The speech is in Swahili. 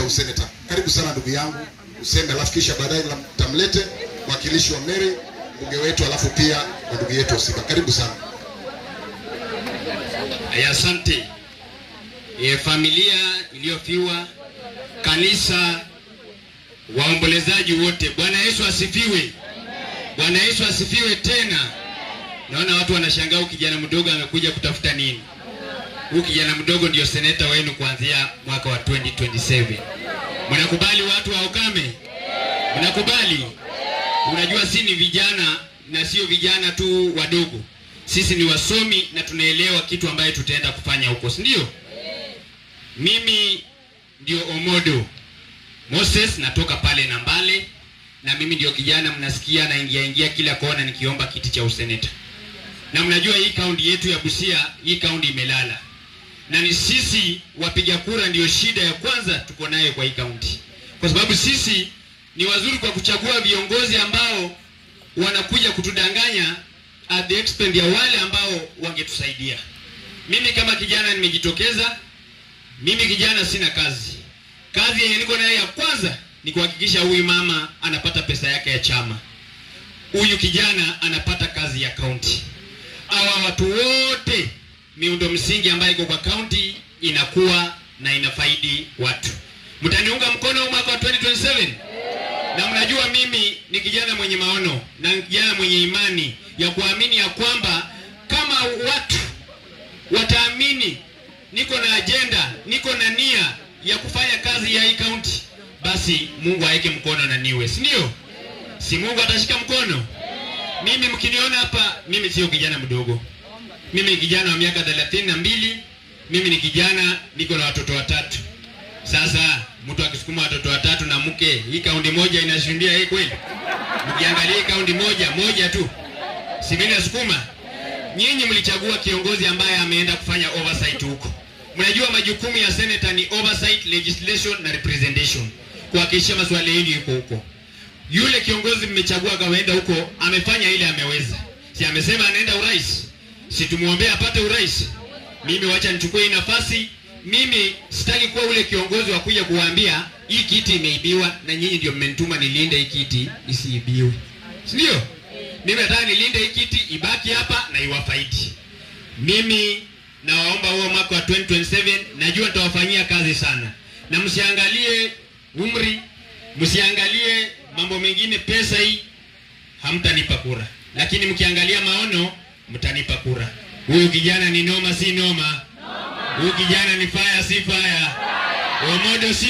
useneta. Karibu sana ndugu yangu, useme, alafu kisha baadaye tamlete mwakilishi wa Mary, mbunge wetu, alafu pia na ndugu yetu Osiba. Karibu sana. Aya, asante. Familia iliyofiwa, kanisa, waombolezaji wote, Bwana Yesu asifiwe. Bwana Yesu asifiwe tena. Naona watu wanashangaa huyu kijana mdogo amekuja kutafuta nini? Huyu kijana mdogo ndio seneta wenu kuanzia mwaka wa 2027. Mnakubali watu wa Ukame? Mnakubali? Unajua si ni vijana na sio vijana tu wadogo. Sisi ni wasomi na tunaelewa kitu ambayo tutaenda kufanya huko, si ndio? Mimi ndio Omodo Moses, natoka pale Nambale, na mimi ndio kijana mnasikia naingia ingia kila kona nikiomba kiti cha useneta. Na mnajua hii kaunti yetu ya Busia, hii kaunti imelala, na ni sisi wapiga kura ndio shida ya kwanza tuko nayo kwa hii kaunti, kwa sababu sisi ni wazuri kwa kuchagua viongozi ambao wanakuja kutudanganya at the expense ya wale ambao wangetusaidia. Mimi kama kijana nimejitokeza. Mimi kijana sina kazi. Kazi yenye niko nayo ya kwanza ni kuhakikisha huyu mama anapata pesa yake ya chama, huyu kijana anapata kazi ya kaunti. Hawa watu wote, miundo msingi ambayo iko kwa kaunti inakuwa na inafaidi watu. Mtaniunga mkono mwaka wa 2027? Na mnajua mimi ni kijana mwenye maono na kijana mwenye imani ya kuamini ya kwamba kama watu wataamini niko na agenda, niko na nia ya kufanya kazi ya hii kaunti, basi Mungu aweke mkono na niwe, si ndio? Si Mungu atashika mkono? Mimi mkiniona hapa, mimi sio kijana mdogo. Mimi ni kijana wa miaka 32. Mimi ni kijana, niko na watoto watatu. Sasa mtu akisukuma watoto watatu na mke, hii kaunti moja inashindia hii kweli? Mkiangalia hii kaunti moja moja tu, si mimi nasukuma? Nyinyi mlichagua kiongozi ambaye ameenda kufanya oversight huko. Mnajua majukumu ya senator ni oversight, legislation na representation, kuhakikisha masuala yenu yuko huko. Yule kiongozi mmechagua akaenda huko, amefanya ile ameweza, si amesema anaenda urais? Si tumuombee apate urais? Mimi wacha nichukue hii nafasi. Mimi sitaki kuwa ule kiongozi wa kuja kuwaambia hii kiti imeibiwa na nyinyi ndio mmenituma nilinde hii kiti isiibiwe, si ndio? Mimi nataka nilinde hii kiti ibaki hapa na iwafaidi. Mimi nawaomba huo mwaka wa 2027, najua nitawafanyia kazi sana, na msiangalie umri, msiangalie mambo mengine, pesa hii hamtanipa kura, lakini mkiangalia maono mtanipa kura. Huyu kijana ni noma, si noma? Huyu kijana ni fire, si fire? Omodo si